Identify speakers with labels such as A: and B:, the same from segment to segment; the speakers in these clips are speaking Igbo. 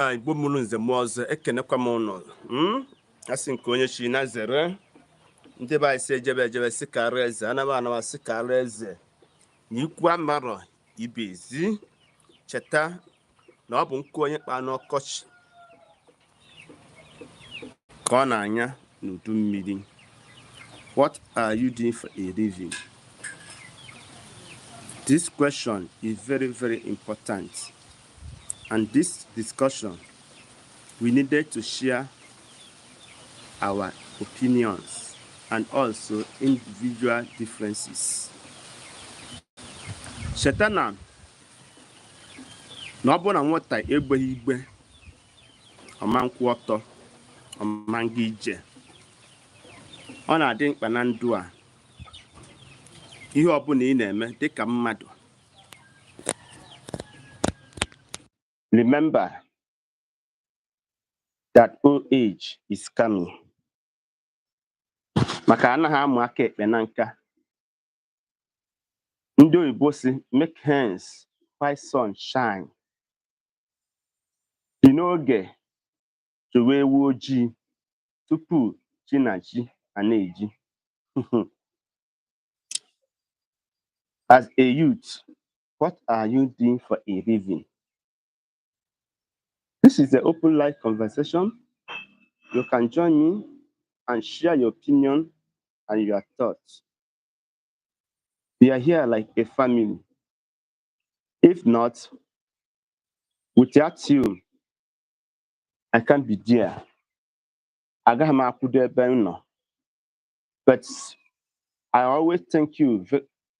A: Igbo mụrụ nze mụọ ọzọ, ekenekwa m ụnụ. Asị nke onye chi na zere. Ndị be anyị si ejebe ejebe si kara eze, anaba anaba si kara eze, na ikwu amarọ ibe ezi. Cheta na ọ bụ nkụ onye kpa n'ọkọchị ka ọ na-anya n'udu mmiri. What are you doing for a living? This question is very, very important, and this discussion, we needed to share our opinions and also individual differences. Cheta na ọ bụrụ na nwata egbeghị igbe, ọma nkwụ ọtọ, ọma nga ije. Ọ na-adị mkpa na ndụ a, ihe ọbụla ị na-eme dịka mmadụ, remember that old age is coming, maka anaghị amụ aka ekpe na nka. Ndị oyibo si, "Make hay while sun shine." Dị n'oge chụwa ewu ojii tupu chi na chi a na-eji. As a youth, what are you doing for a living? This is an open live conversation. You can join me and share your opinion and your thoughts. We are here like a family. If not, without you, I can't be there. Agaghị m akwụdo ebe m nọ. But I always thank you,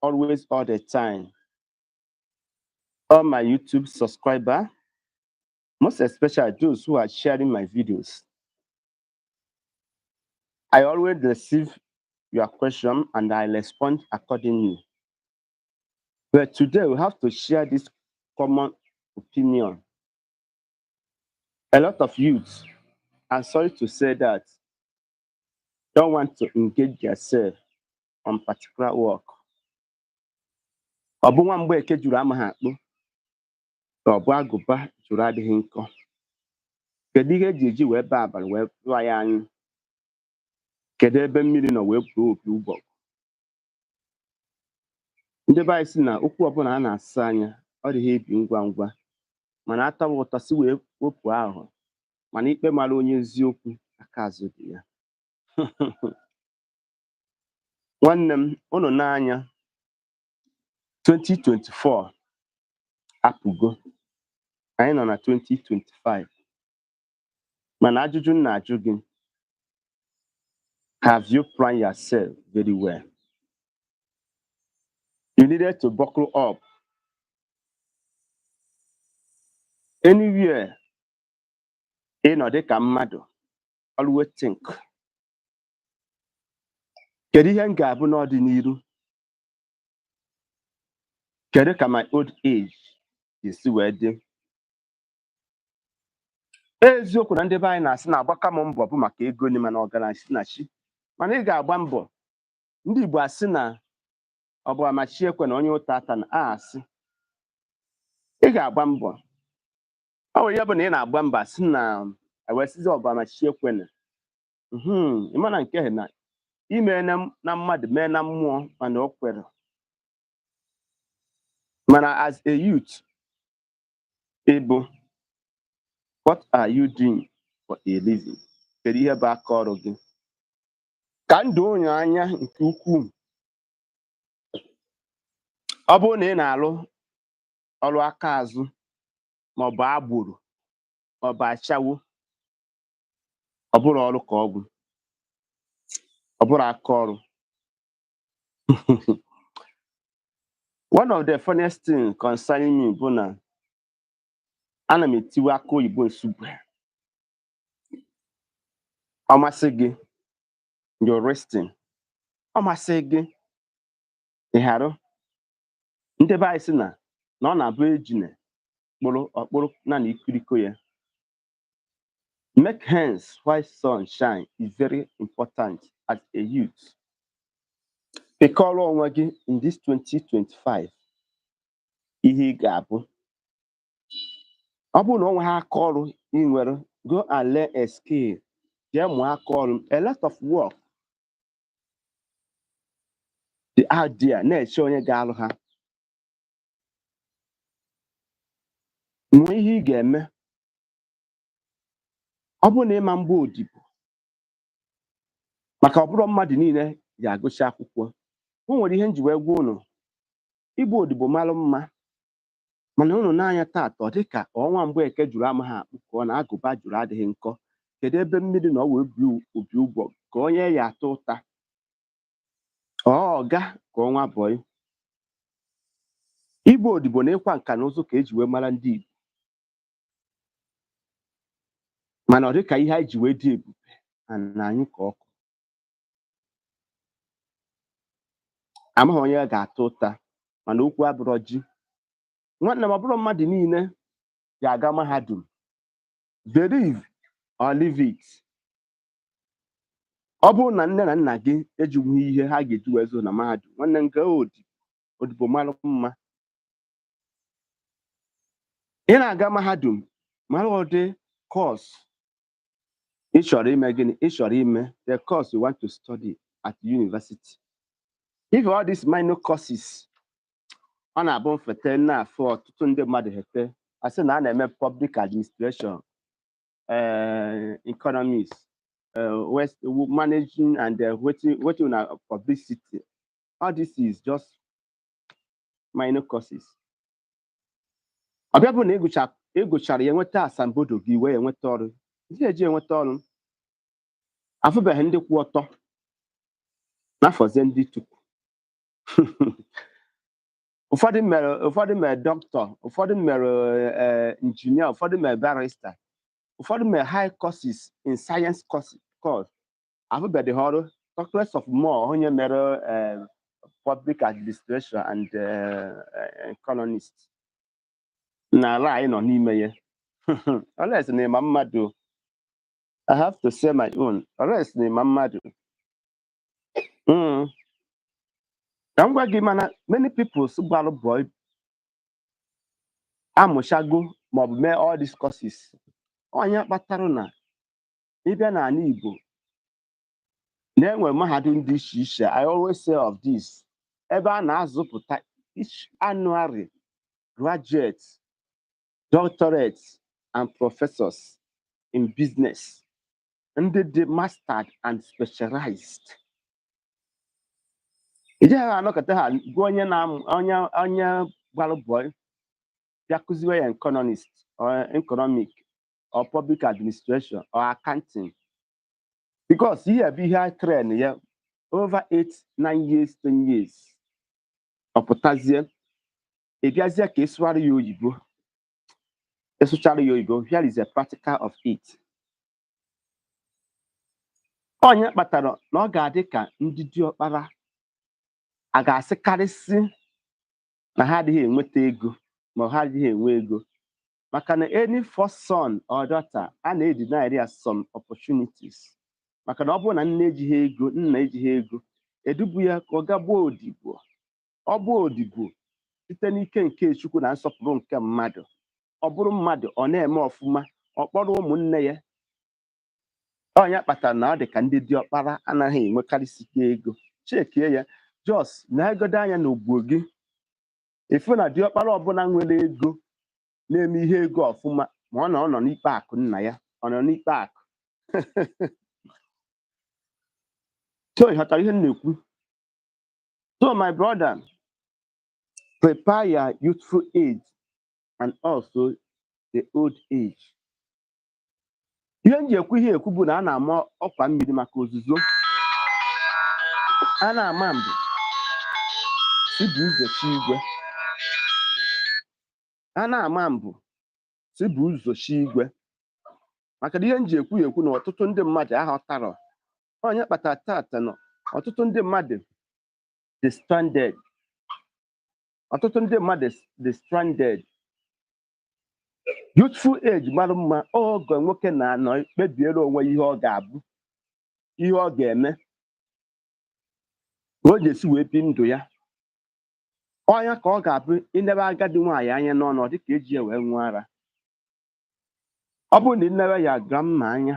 A: always, all the time. All my YouTube subscriber, most especially those who are sharing my videos. I always receive your question and I respond accordingly. But today we have to share this common opinion. A lot of youths, I'm sorry to say that, don't want to engage themselves on particular work. Ọ bụ nwa mgbeke juru amaghị akpụ, ka ọ bụ agụba jụrụ adịghị nkọ. Kedu ihe eji wee baa abalị wee tụọ ya anyụ? Kedu ebe mmiri nọ wee buo opi ụgbọgụ? Ndị be anyị sị na okwu ọbụla a na-asa anya, ọ dịghị ebi ngwa ngwa, mana atawa ụtọ si wee wepụ aghụghọ, mana ikpe mara onye eziokwu, aka azụ dị ya. Nwanne m, unu n'anya, 2024 apụgo, anyị nọ na 2025, mana ajụjụ m na-ajụ gị: have you planned yourself very well? You needed to buckle up. Anywhere ị nọ dịka mmadụ, always think, kedu ihe m ga-abụ n'ọdịnihu? Kedu ka my old age ga-esi wee dị? Eziokwu na ndị be anyị na-asị na agbaka m mbọ bụ maka ego ni, mana ọgaranya si na chi, mana ị ga-agba mbọ. Ndị Igbo asị na ọ bụ amachi ekwe na onye ụta ata na a asị ị ga-agba mbọ. Ọ nwere ihe bụ na ị na-agba mbọ, asị na ewesizi ọ bụ amachi ekwe na ị ma na nke na ime na mmadụ mee na mmụọ, mana o kwere. Mana as a youth ịbụ, what are you doing for a living? Kedu ihe bụ aka ọrụ gị? Ka ndụ onye anya nke ukwuu. Ọ bụrụ na ị na-alụ ọrụ aka azụ, maọbụ agboro, maọbụ ashawo, ọ bụrụ ọrụ ka ọ bụ, ọ bụrụ aka ọrụ. One of the funniest thing concerning me bụ na ana m etiwe aka oyibo nsugbe. Ọ masị gị, you're resting. Ọ masị gị, ị gharụ. Ndị be anyị sị na ọ na-abụ ejine kpụrụ ọkpụrụ na na ikiriko ya. Make hay while sun shine is very important as a youth. Pịkọrọ onwe gị in this 2025 ihe ị ga-abụ. Ọ bụrụ na o nweghị aka ọrụ ị nwere, go and learn a skill. Jee mụọ aka ọrụ. A lot of work dị out there na-eche onye ga-arụ ha. Mụọ ihe ị ga-eme. Ọ bụrụ na ịma mgba odibo, maka ọ bụrụ mmadụ niile ga-agụcha akwụkwọ. O nwere ihe m ji wee gwa unu, ịgba odibo mara mma, mana unu n'anya taata, ọ dịka ọnwa Mgbeke jụrụ amaghị akpụ, ka ọ na agụba jụrụ adịghị nkọ. Kedu ebe mmiri na ọ wee bi obi ụgbọ ka onye ya ata ụta? Ọ ọga ka ọnwa bọyị. Ịgba odibo na ịkwa nka na ụzụ ka eji wee mara ndị Igbo, mana ọ dịka ihe anyị ji wee dị ebube na anyị ka ọkụ. Amaghị onye ga-ata ụta, mana okwu abụrọ ji. Nwanne m, ọ bụrụ mmadụ niile ga-aga mahadum, believe or leave it. Ọ bụrụ na nne na nna gị ejighi ihe ha ga-eji wee zụ na mahadum, nwanne m, gaa odibo. Odibo mara mma. Ị na-aga mahadum, mara ụdị course ị chọrọ ime. Gịnị ị chọrọ ime? The course you want to study at university. If all these minor courses, ọ na-abụ mfete na-afụ ọtụtụ ndị mmadụ hete asị na a na-eme public administration, economics, west, managing and wetin na publicity. All this is just minor courses. Ọ bịa bụ na ịgụchara ya, nweta asambodo gị, wee enweta ọrụ. Ndị eji enweta ọrụ, afụbeghị ndị kwụ ọtọ n'afọzie ndị tupu. Ụfọdụ mere dọkịta, ụfọdụ mere injinia, ụfọdụ mere barrister, ụfọdụ mere high courses in science course, afụbeghị ha ọrụ. Talk less of more onye mere public administration and economist n'ala anyị nọ n'ime ya. Unless na ịma mmadụ, I have to say my own, unless na ịma mmadụ. Ka m gwa gị, mana many people gbalụ boy amụchago maọbụ mee all these courses. Onye kpatara na ịbịa n'ala Igbo na-enwe mahadum dị iche iche, I always say of this, ebe a na-azụpụta each annually graduates, doctorates and professors in business, ndị dị mastered and specialized. Ị jeghị anọkọta ha gụọ onye na onye gbara boy bịa kụziwe ya economist or economic or public administration or accounting, because ihe bụ ihe a train ya over 8, 9 years, 10 years. Ọ pụtazie, ị bịazie ka ị sụgharị ya oyibo, ịsụchara ya oyibo. Here is a practical of it. Onye kpatara na ọ ga-adị ka ndị diọkpara a ga-asịkarịsị na ha adịghị enweta ego, ma ha adịghị enwe ego, maka na any first son or daughter, a na-edeny ya some opportunities, maka na ọ bụrụ na nne ejighị ego, nna ejighị ego, edubu ya ka ọ ga gbaa odibo. Ọ gbaa odibo, site n'ike nke Chukwu na nsọpụrụ nke mmadụ, ọ bụrụ mmadụ, ọ na-eme ọfụma, ọ kpọrọ ụmụnne ya. Ọnya kpatara na ọ dị ka ndị diọkpara anaghị enwekarịsike ego. Chekie ya, just na-egodo anya n'ogbo gị, ịfụ na diọkpara ọbụla nwere ego na-eme ihe ego ọfụma, ma ọ nọ n'ikpe akụ nna ya, ọ nọ n'ikpe akụ. So ị ghọtara ihe m na-ekwu? So my brother, prepare your youthful age and also the old age. Ihe m ji ekwu ihe ekwu bụ na a na-ama ọkwa mmiri maka ozuzo. A na-ama mbụ si bụ ụzọ chi igwe. A na-ama mbụ si bụ ụzọ chi igwe, maka na ihe m ji ekwu ya ekwu na ọtụtụ ndị mmadụ aghọtarọ. Onye kpatara tata nọ ọtụtụ ndị mmadụ dị stranded, ọtụtụ ndị mmadụ dị stranded. Youthful age mara mma, oge nwoke na-anọ kpebiere onwe ihe ọ ga-abụ, ihe ọ ga-eme, ka o ji esi wee bi ndụ ya. Ọnya ka ọ ga-abụ inebe agadi nwaanyị anya n'ọnụ, ọ dịka eji ya wee ṅụọ ara. Ọ bụrụ na ị newe ya grandma anya,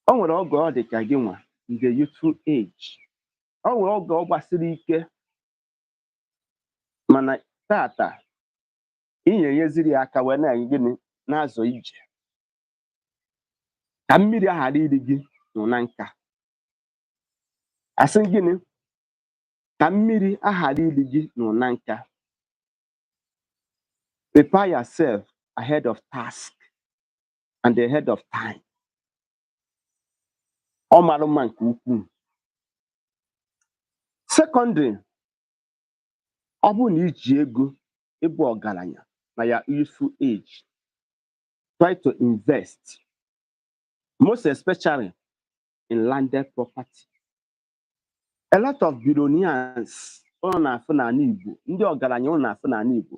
A: o nwere oge ọ dị ka gị nwa in the youthful age. O nwere oge ọ gbasiri ike, mana tata ị na-enyeziri ya aka wee na gịnị na-azọ ije ka mmiri ghara iri gị nọ na nka. Asị gịnị? Ka mmiri aghara iri gị nọ na nka. Prepare yourself ahead of task and ahead of time. Ọ mara mma nke ukwuu. Secondly, ọ bụrụ na iji ego, ịbụ ọgaranya na ya youthful age, try to invest, most especially in landed property. A lot of billionaires ụnụ na-afụ n'ala Igbo, ndị ọgaranya ụnụ na-afụ n'ala Igbo,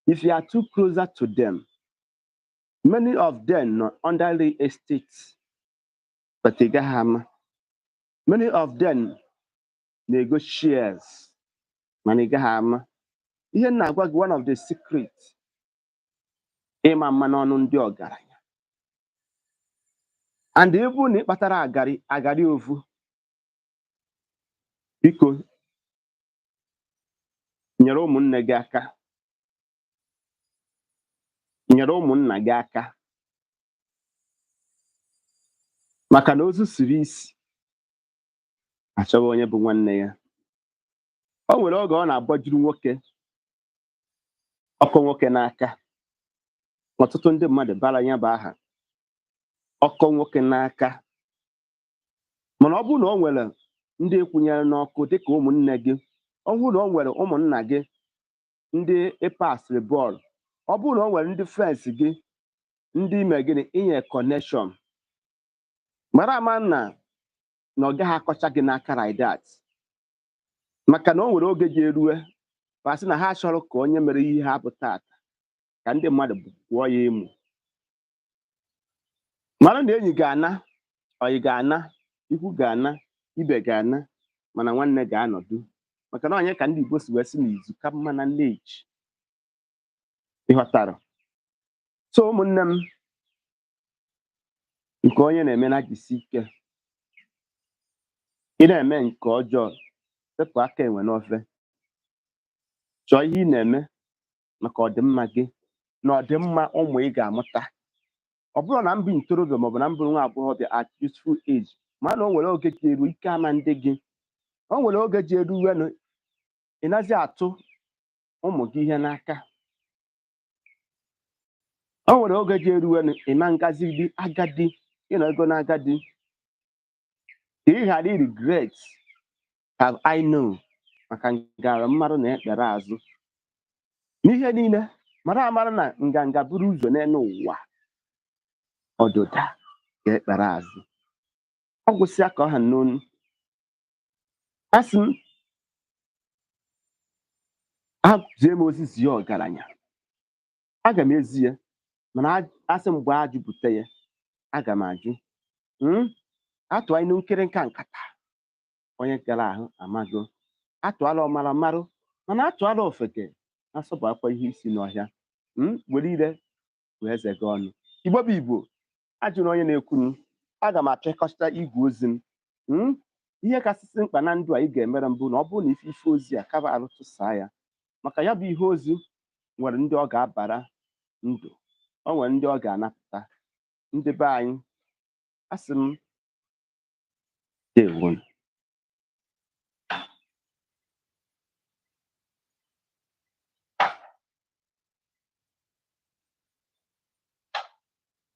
A: if you are too closer to them, many of them nọ under real estate, but ị gaghị ama. Many of them na-ego shares, mana ị gaghị ama. Ihe m na-agwa gị, one of the secret ịma mma n'ọnụ ndị ọgaranya, and ị bụrụ na ị kpatara agari agari ofu, biko nyere ụmụnne gị aka, nyere ụmụnna gị aka, maka na ozu siri isi achọghị onye bụ nwanne ya. O nwere oge ọ na-agbajuru nwoke ọkọ nwoke n'aka. Ọtụtụ ndị mmadụ bara ya bụ aha ọkọ nwoke n'aka, mana ọ bụrụ na o nwere ndị ekwunyere n'ọkụ dịka ụmụnne gị, ọ bụrụ na o nwere ụmụnna gị ndị ịpasịrị bọọlụ, ọ bụrụ na o nwere ndị friends gị ndị ime gịnị inye connection, mara ama na ọ gaghị akọcha gị n'aka like that, maka na o nwere oge ga-erue pasị na ha chọrọ ka onye mere ihe ha bụ tata ka ndị mmadụ pụọ ya emu. Mara na enyi ga-ana, ọyị ga-ana, ikwu ga-ana, ibe ga-ana, mana nwanne ga-anọdụ, maka na onye ka ndị Igbo si wee sị na izu ka mma na nneji. Ịghọtara? So ụmụnne m, nke onye na-eme na jisi ike. Ị na-eme nke ọjọọ, sepụ aka enwe n'ofe. Chọọ ihe ị na-eme maka ọdịmma gị na ọdịmma ụmụ ị ga-amụta. Ọ bụrụ na mbụ ntorobịa maọbụ na mbụ nwa agbọghọbịa at youthful age, mana o nwere oge ji eru ike ama ndị gị, o nwere oge ji eru wenụ ị nazi atụ ụmụ gị ihe n'aka. O nwere oge ji eruwenụ ịma ngazi dị agadi, ịnọ ego na agadi, ka ị ghara regret have I know, maka ngara mmadụ na ekpere azụ n'ihe niile. Mara amara na nganga buru ụzọ n'elu ụwa, ọdụda ka ekpere azụ. Ọ gwụsịa ka ọ ha n'onu. Asị m zie m ozi zie ọgaranya, aga m ezi ya, mana asị m gbaa ajụ bute ya, aga m ajụ. Atụ anyị nkịrịnka nkata onye gara ahụ amago, atụala ọmara marụ, mana atụala ofeke na-asọbụ akwa ihe isi n'ọhịa. Were ire wee eze gị ọnụ. Igbo bụ Igbo, ajụrụ onye na-ekwunu. Aga m apịakọta igwe ozi m. Ihe kasịsị mkpa na ndụ a ị ga-emere mbụ na ọ bụrụ na ife ife ozi a kaba arụ, tụsaa ya, maka ya bụ ihe ozi nwere ndị ọ ga-abara ndụ, o nwere ndị ọ ga-anapụta. Ndị be anyị, asị m ndewonu.